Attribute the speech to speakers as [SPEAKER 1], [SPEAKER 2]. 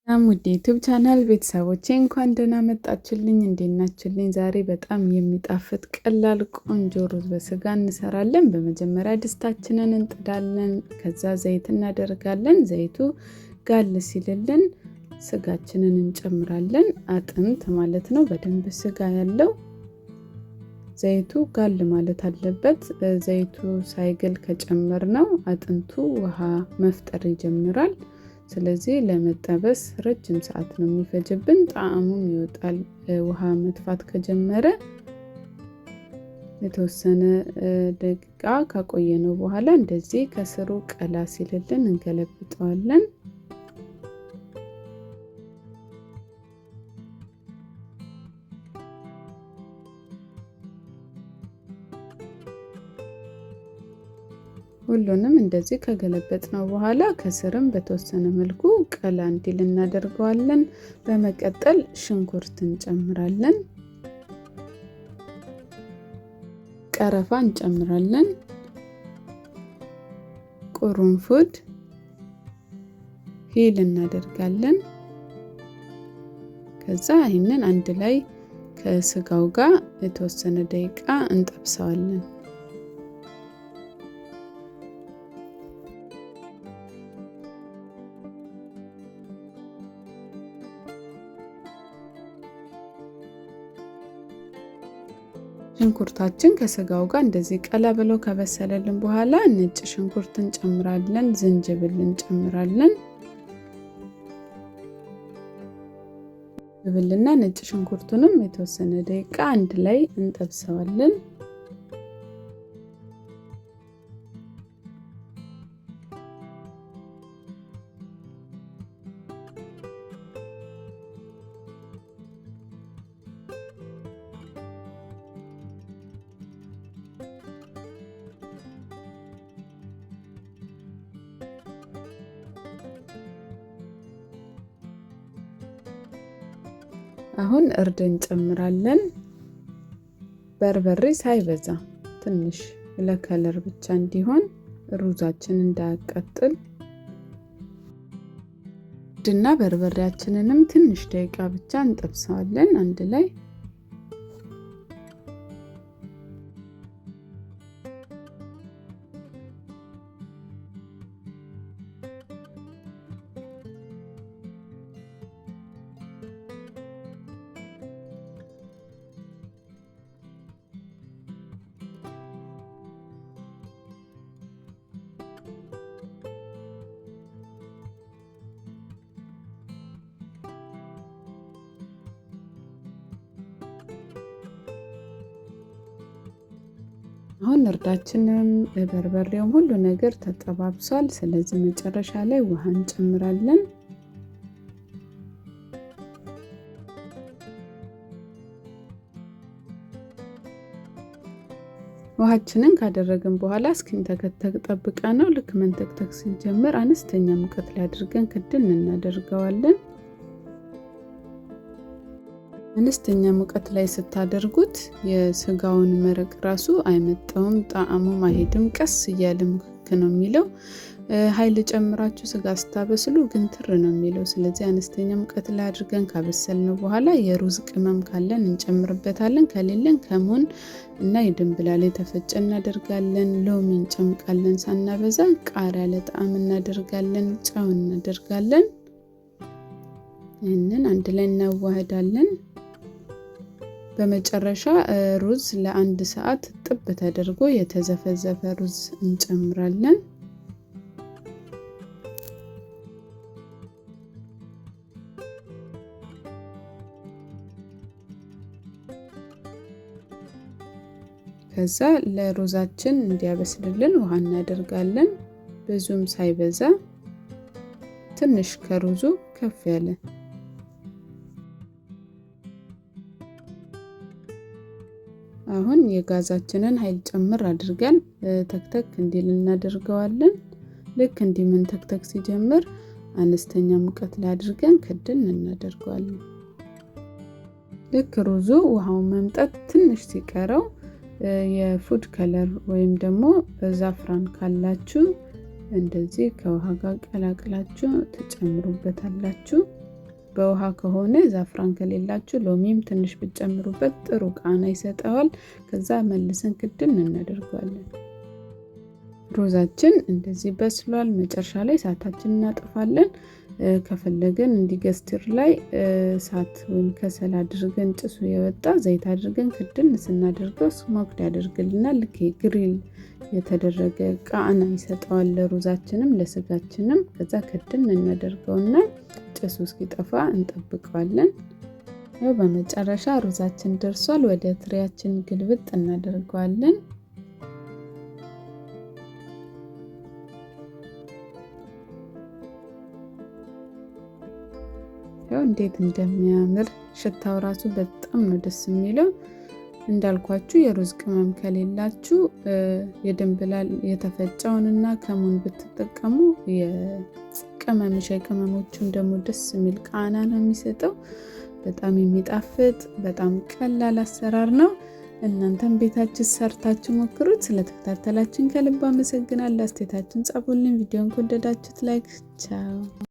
[SPEAKER 1] ሰላም ውድ ዩቲዩብ ቻናል ቤተሰቦቼ፣ እንኳን ደህና መጣችሁልኝ። እንዴት ናችሁልኝ? ዛሬ በጣም የሚጣፍጥ ቀላል ቆንጆ ሩዝ በስጋ እንሰራለን። በመጀመሪያ ድስታችንን እንጥዳለን። ከዛ ዘይት እናደርጋለን። ዘይቱ ጋል ሲልልን ስጋችንን እንጨምራለን። አጥንት ማለት ነው። በደንብ ስጋ ያለው ዘይቱ ጋል ማለት አለበት። ዘይቱ ሳይግል ከጨመርነው አጥንቱ ውሃ መፍጠር ይጀምራል። ስለዚህ ለመጠበስ ረጅም ሰዓት ነው የሚፈጅብን። ጣዕሙም ይወጣል። ውሃ መጥፋት ከጀመረ የተወሰነ ደቂቃ ካቆየነው በኋላ እንደዚህ ከስሩ ቀላ ሲልልን እንገለብጠዋለን። ሁሉንም እንደዚህ ከገለበጥነው በኋላ ከስርም በተወሰነ መልኩ ቀላ እንዲል እናደርገዋለን። በመቀጠል ሽንኩርት እንጨምራለን፣ ቀረፋ እንጨምራለን፣ ቁርንፉድ፣ ሂል እናደርጋለን። ከዛ ይህንን አንድ ላይ ከስጋው ጋር የተወሰነ ደቂቃ እንጠብሰዋለን። ሽንኩርታችን ከስጋው ጋር እንደዚህ ቀላ ብሎ ከበሰለልን በኋላ ነጭ ሽንኩርት እንጨምራለን፣ ዝንጅብል እንጨምራለን። ዝንጅብልና ነጭ ሽንኩርቱንም የተወሰነ ደቂቃ አንድ ላይ እንጠብሰዋለን። አሁን እርድ እንጨምራለን። በርበሬ ሳይበዛ ትንሽ ለ color ብቻ እንዲሆን ሩዛችን እንዳያቃጥል። እርድና በርበሬያችንንም ትንሽ ደቂቃ ብቻ እንጠብሰዋለን አንድ ላይ። አሁን እርዳችንም በርበሬውም ሁሉ ነገር ተጠባብሷል። ስለዚህ መጨረሻ ላይ ውሃ እንጨምራለን። ውሃችንን ካደረግን በኋላ እስኪንተከተክ ጠብቀነው ልክ መንተክተክ ሲጀምር አነስተኛ ሙቀት ላይ አድርገን ክድን እናደርገዋለን። አነስተኛ ሙቀት ላይ ስታደርጉት የስጋውን መረቅ ራሱ አይመጣውም፣ ጣዕሙም አይሄድም። ቀስ እያለ ሙክክ ነው የሚለው። ኃይል ጨምራችሁ ስጋ ስታበስሉ ግን ትር ነው የሚለው። ስለዚህ አነስተኛ ሙቀት ላይ አድርገን ካበሰልነው በኋላ የሩዝ ቅመም ካለን እንጨምርበታለን፣ ከሌለን ከሙን እና የድንብላል የተፈጨ እናደርጋለን። ሎሚ እንጨምቃለን ሳናበዛ፣ ቃሪያ ለጣዕም እናደርጋለን፣ ጨው እናደርጋለን። ይህንን አንድ ላይ እናዋህዳለን። በመጨረሻ ሩዝ ለአንድ ሰዓት ጥብ ተደርጎ የተዘፈዘፈ ሩዝ እንጨምራለን። ከዛ ለሩዛችን እንዲያበስልልን ውሃ እናደርጋለን። ብዙም ሳይበዛ ትንሽ ከሩዙ ከፍ ያለ። አሁን የጋዛችንን ኃይል ጨምር አድርገን ተክተክ እንዲል እናደርገዋለን። ልክ እንዲህ መንተክተክ ሲጀምር አነስተኛ ሙቀት ላይ አድርገን ክድን እናደርገዋለን። ልክ ሩዙ ውሃውን መምጠት ትንሽ ሲቀረው የ food color ወይም ደግሞ ዛፍራን ካላችሁ እንደዚህ ከውሃ ጋር ቀላቅላችሁ ትጨምሩበታላችሁ። በውሃ ከሆነ ዛፍራን ከሌላችሁ ሎሚም ትንሽ ብትጨምሩበት ጥሩ ቃና ይሰጠዋል። ከዛ መልሰን ክድን እናደርገዋለን። ሩዛችን እንደዚህ በስሏል። መጨረሻ ላይ እሳታችን እናጠፋለን። ከፈለግን እንዲገስትር ላይ እሳት ወይም ከሰል አድርገን ጭሱ የወጣ ዘይት አድርገን ክድን ስናደርገው smoked ያደርግልናል። ልክ grill የተደረገ ቃና ይሰጠዋል ለሩዛችንም ለስጋችንም። ከዛ ክድን እናደርገውና ጭሱ እስኪጠፋ እንጠብቀዋለን። ያው በመጨረሻ ሩዛችን ደርሷል። ወደ ትሪያችን ግልብጥ እናደርገዋለን። ያው እንዴት እንደሚያምር ሽታው ራሱ በጣም ነው ደስ የሚለው። እንዳልኳችሁ የሩዝ ቅመም ከሌላችሁ የድንብላል የተፈጨውንና ከሙን ብትጠቀሙ የቅመም ሻይ ቅመሞቹን ደግሞ ደስ የሚል ቃና ነው የሚሰጠው። በጣም የሚጣፍጥ በጣም ቀላል አሰራር ነው። እናንተም ቤታችሁ ሰርታችሁ ሞክሩት። ስለተከታተላችን ከልብ አመሰግናለሁ። አስተያየታችሁን ጻፉልን። ቪዲዮን ከወደዳችሁት like። ቻው።